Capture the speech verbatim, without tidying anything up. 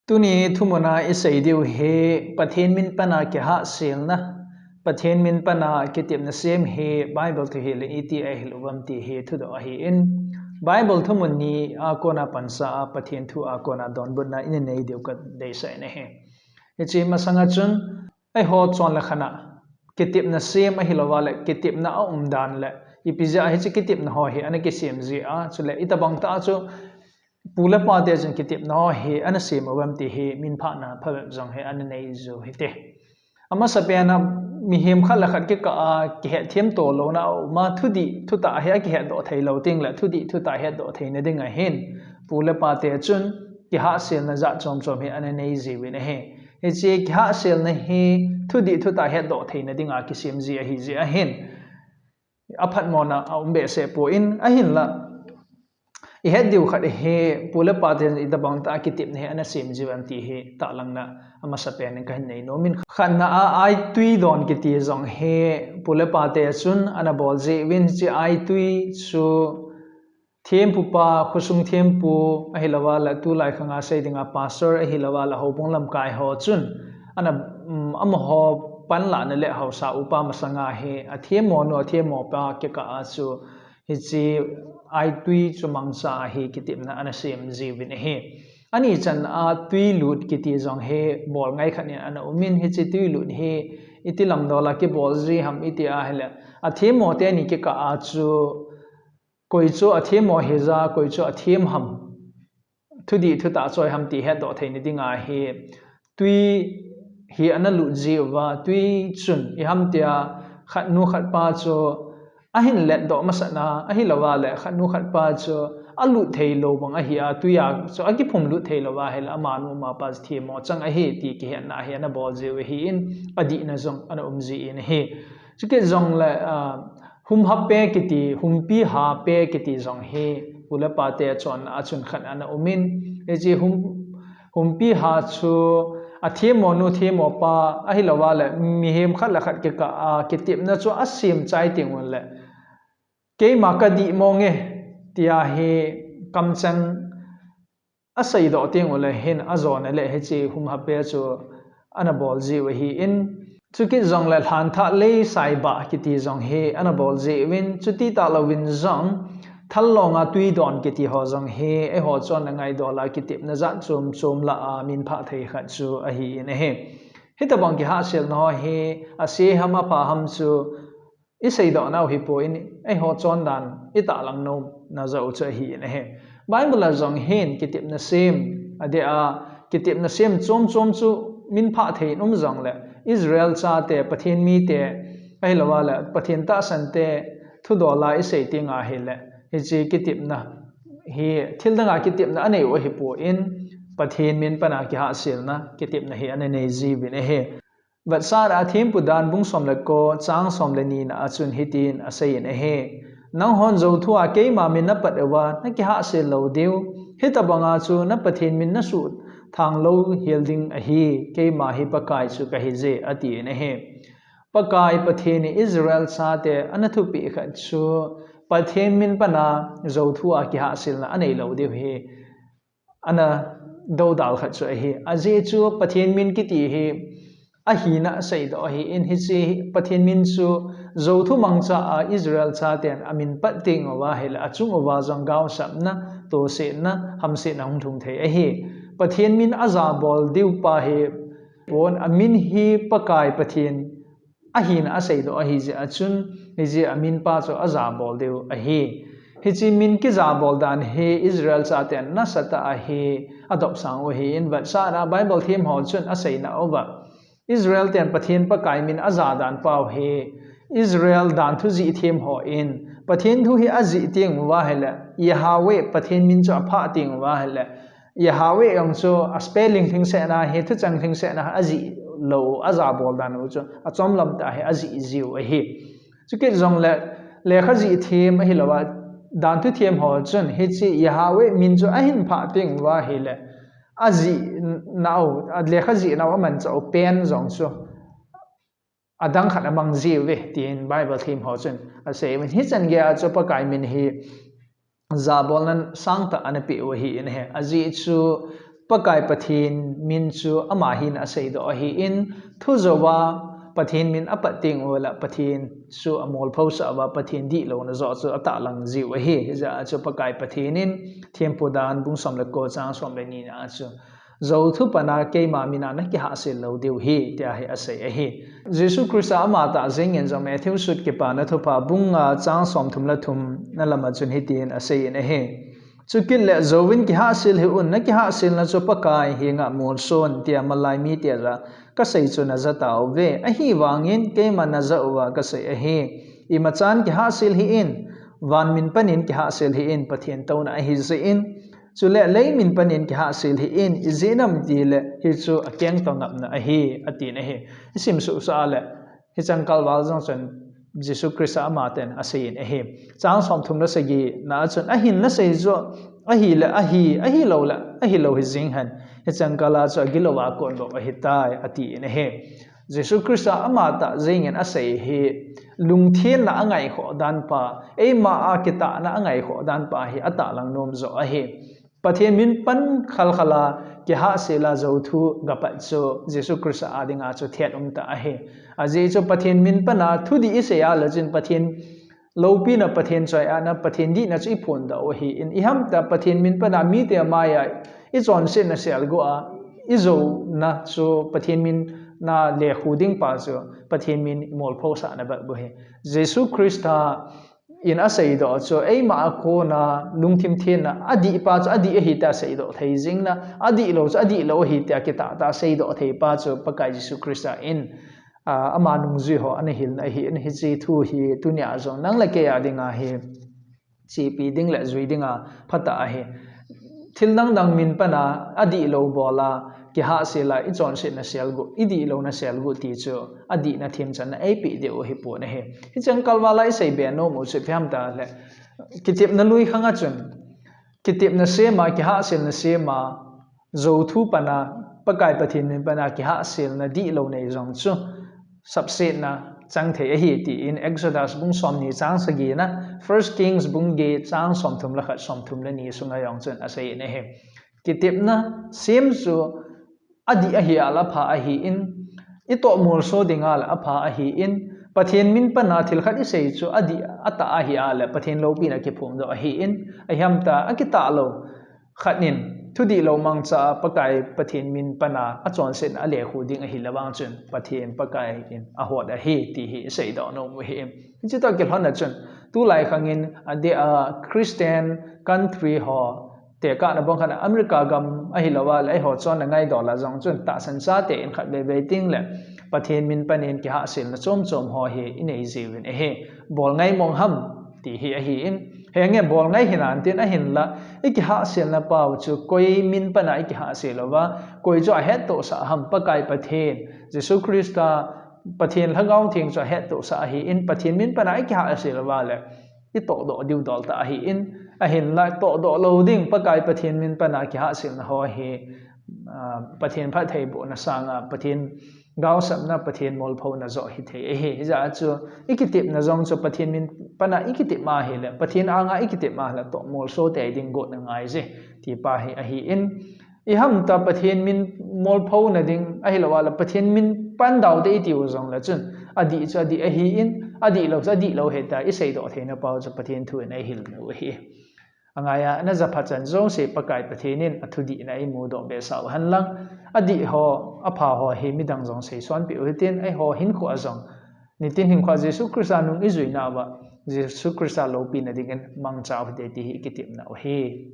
Tuni thumuna isei diu hi Pathen min pana kihahselna, Pathen min pana kitepna sem hi Bible thu hi le iti ahil uvam ti hi thudoh ahin, Bible thumun ni a kona pansa a Pathen thu a kona donbutna inei diu kadeisah in ahi. Hiche masanga chun, eiho chon le khat a kitepna sem ahilouva le kitepna aumdan le ipi jeh a hiche kitepna ho hi ana kisem jia, chule itobang tah a chu pu le pate chun kitepna ho hi ana sem uvam ti hi minphahna phabep jong hi ana nei jiu hite. Amasapen a mihem khat le khat kikah a kihetthem to louna aum a, thudih thutah hi akihetdoh thei lou teng le thudih thutah hetdoh theina ding ahin pu le pate chun kihahselna jat chom chom hi ana nei jiuvin ahi. Hiche kihahselna hi thudih thutah hetdoh theina dinga kisem ji ahi jeh ahin aphatmona aum behseh poi, ahinla ihet diu khat hi pu le pate chun itobang tah a kitepna hi ana sem jiuvem ti hi tahlangna amasapen in kahin nei nom in, khatna a aitui don kiti jong hi pu le pate chun ana bol jiuvin, hiche aitui chu thempupa, khosung thempu ahilouva le tulai khanga sei dinga pastor ahilouva le houbung lamkai ho chun ana, um, amaho panlahna le haosa upa masanga hi athemmonu athemmopa kikah a chu hiche aitui chu mangcha a hi kitepna ana sem jiuvin ahi. Anichan a tuilut kiti jong hi bol ngai khat in ana umin, hiche tuilut hi iti lamdol a kibol ji ham iti ahile, athemmo teni kikah a chu koi chu athemmo hija, koi chu athem ham, thudih thutah choi ham ti hetdoh theina dinga hi tui hi ana lut jiuva, tui chun iham tia khatnu khatpa chu ahin letdoh masatna ahilouva le khatnu khatpa chu alut thei lou bang ahi a, tui a chu akiphum lut thei louva ahile amanu amapa chu themmo chang ahi ti kihetna hi ana bol jiu ahin, adihna jong ana um jin ahi. Chukit jongle, ah, humhape kiti, humpi hape kiti jong hi pu le pate chonna a chun khat ana umin, hiche hum, humpi ha chu athemmonu themmopa ahilouva le mihem khat le khat kikah a kitepna chu asem chai teng ule keima kadih monge tia hi kamcheng aseidoh teng ule hin ajona le hiche humhape chu ana bol jiu ahin, chukit jongle lhanthah lei saibah kiti jong hi ana bol jiuvin, chuti tah louvin jong thallonga tuidon kiti ho jong hi eiho chonna ngaidol a kitepna jat chom chom lah a minphah thei khat chu ahin ahi. Hitobang kihahselna ho hi ase ham apha ham chu iseidoh nau hipon, eiho chondan itahlang nomna jeh u chu ahin ahi. Bible a jong hin kitepna sem, adeh a kitepna sem chom chom chu minphah thei in um jongle Israel chate, Pathen mite ahilouva le Pathen tahsante thudol a isei teng ahile hiche kitepna hi thil danga kitepna anei u ahipon, Pathen min pana kihahselna kitepna hi ana nei jiuvin ahi. Vetsahna a Thempu Dan bung som le ko chang som le ni na a chun hitin aseiyin ahi. Nanghon jouthu a keima min napat uva nakihahsel lou diu, hitobanga chu na Pathen min nasuhthang lou hel ding ahi, keima hi Pakai chu kahije, atin ahi. Pakai Pathen in Israel chate ana thupeh khat chu Pathen min pana jouthu a kihahselna anei lou diu hi ana doudal khat chu ahi. Ajeh chu Pathen min kiti hi ahina aseidoh ahin, hiche Pathen min chu jouthu mangcha a Israel chaten amin pat teng uva ahile achung uva jong gaosapna, tosetna, hamsetna hung lhung thei ahi. Pathen min ajabol diu pa hi pon, amin hi Pakai Pathen ahina aseidoh ahi jeh a chun, hiche amin pa chu ajabol diu ahi. Hiche min kijabol dan hi Israel chaten nasatah a hi adopsang u ahin, vetsahna Bible them ho chun aseina uva Israel ten Pathen Pakai min aja dan pau hi Israel danthu jih them hon Pathen thu hi ajih teng uva ahile, Yahweh Pathen min chu aphah teng uva ahile, Yahweh jong chu a spelling lhingsetna hi, thucheng lhingsetna hi ajih lou, ajabol dan u chu achomlam tah hi ajih jiu ahi. Chukit jongle lekha jih them ahilouva, danthu them ho chun hiche Yahweh min chu ahin phah teng uva ahile, ajih nau, a lekha jih nau amanchah u pen jong chu adang khat amang jiuve, tin Bible them ho chun asei uvin. Hichan geiya chu Pakai min hi jabolna sangtah ana peh u ahin ahi. Ajeh chu Pakai Pathen min chu ama hin aseidoh ahin, thu jouva Pathen min apat teng uleh Pathen chu amolphosah uva Pathen dihlouna joh chu atahlang jiu ahi. Hijeh a chu Pakai Pathen in Thempu Dan bung som le ko chang som le ni na a chu, jou thu pana keima mina nakihahsel lou diu ahi, tia hi asei ahi. Jesu Christa amatah jengin jong Matthew sut Kipana Thupha bung nga chang som thum le thum na lama chun hitin aseiyin ahi. Chukit le jouvin kihahsel hih un, nakihahselna chu Pakai henga molson, tia malai mite jah a kasei chu naja tauve. Ahivangin keima naja uva kasei ahi. Imachan kihahsel hih in, van min panin kihahsel hih in, Pathen touna ahi jeh in. Chule lei min panin kihahsel hih in, ijeh inem itile hichu akeng toh ngapna ahi, atin ahi. Isim suhsah le, hicheng kalval jong chun Jesu Christa amaten aseiyin ahi. Chang som thum le sagi na a chun, ahin nasei chu, ahile ahi, ahilou le ahilou hijeng hen. Hicheng kal a chu agilouva kon bou ahitai, atin ahi. Jesu Christa amatah jengin asei hi, lungthenna angaikhoh dan pa, eima a kitahna angaikhoh dan pa hi atahlang nom joh ahi. Pathen min pan khalkhal a kihahsel a jou thu gapat chu Jesu Christa a dinga chu thet umtah ahi. Ajeh chu Pathen min pana thudih isei a lechun Pathen loupina, Pathen choiatna, Pathen dihna chu iphondoh u ahin, ihamtah Pathen min pana mite maiya ichonsetna selguh a ijouna chu Pathen min a lekhu ding pa chu Pathen min imolphosahna bep ahi. Jesu Christa in aseidoh chu eima a kona lungthim thenna, adih pa chu adih ahi tia seidoh thei jingna, adihlou chu adihlou ahi tia kitah tah a seidoh thei pa chu Pakai Jesu Christa in, a, ama nungjui ho ana hilna ahin, hiche thu hi tunia jong nang le kei a dinga hi chepi ding le jui dinga phatah ahi. Thil dang dang min pana adihlou bol a, kihahsel a, ichonsetna selguh, idihlouna selguh ti chu adihna themchanna eipeh diu ahipon ahi. Hicheng kalval a isei be nom u chu ipi ham itile, kitepna lui khang a chun, kitepna sem a, kihahselna sem a, jou thu pana, Pakai Pathen min pana kihahselna dihlou nei jong chu sapsetna chang thei ahi, tin Exodus bung somni chang sagina, First Kings bung get chang somthum le khat, somthum le ni sunga jong chun aseiyin ahi. Kitepna sem chu adih ahi a le apha ahin, itoh molso dinga le apha ahin, Pathen min pana thil khat isei chu adih atah ahi a le Pathen loupina kiphongdoh ahin, ahihamtah akitah lou khat in thudihlou mangcha a Pakai Pathen min pana achonsetna alekhu ding ahile vang chun Pathen Pakai in ahot ahi ti hi iseidoh nom u ahi. Hiche toh kilhon a chun tulai khang in adeh a Christian country ho tekahna bang khat a America gam ahilou a le eiho chonna ngaidol a jong chun tahsan chate in khatvei vei teng le Pathen min panin kihahselna chom chom ho hi inei jiuvin ahi. Bolngai mong ham ti hi ahin, henge bolngai hinante ahinla, ikihahselna pau chu koi min pana ikihahsel uva, koi chu ahettohsah ham, Pakai Pathen, Jesu Christa, Pathen Lhagao Theng chu ahettohsah ahin, Pathen min pana ikihahsel uva le itohdoh diu dol tah ahin, ahinla tohdoh lou ding Pakai Pathen min pana kihahselna ho hi, ah, Pathen phattheibohna sanga Pathen gaosapna, Pathen molphona joh hithei ahi. Hijeh a chu ikitepna jong chu Pathen min pana ikitep ahile, Pathen anga ikitep ahile toh molso tei ding gotna ngaije ti pa hi ahin, ihamtah Pathen min molphona ding ahilou a le Pathen min pan daote itiu jong le chun adih chu adih ahin, adihlou chu adihlou ahi tia iseidoh theina pau chu Pathen thu in eihil u ahi. Angai a, najaphat chan jouse Pakai Pathen in athudihna eimudoh behsah u henlang, adih ho, apha ho hi midang jong seisonpeh u hitin, eiho hinkhoa jong nitin hinkhoa Jesu Christa nung ijuinauva, Jesu Christa loupina dingin mangcha u hite ti hi ikitepna u ahi.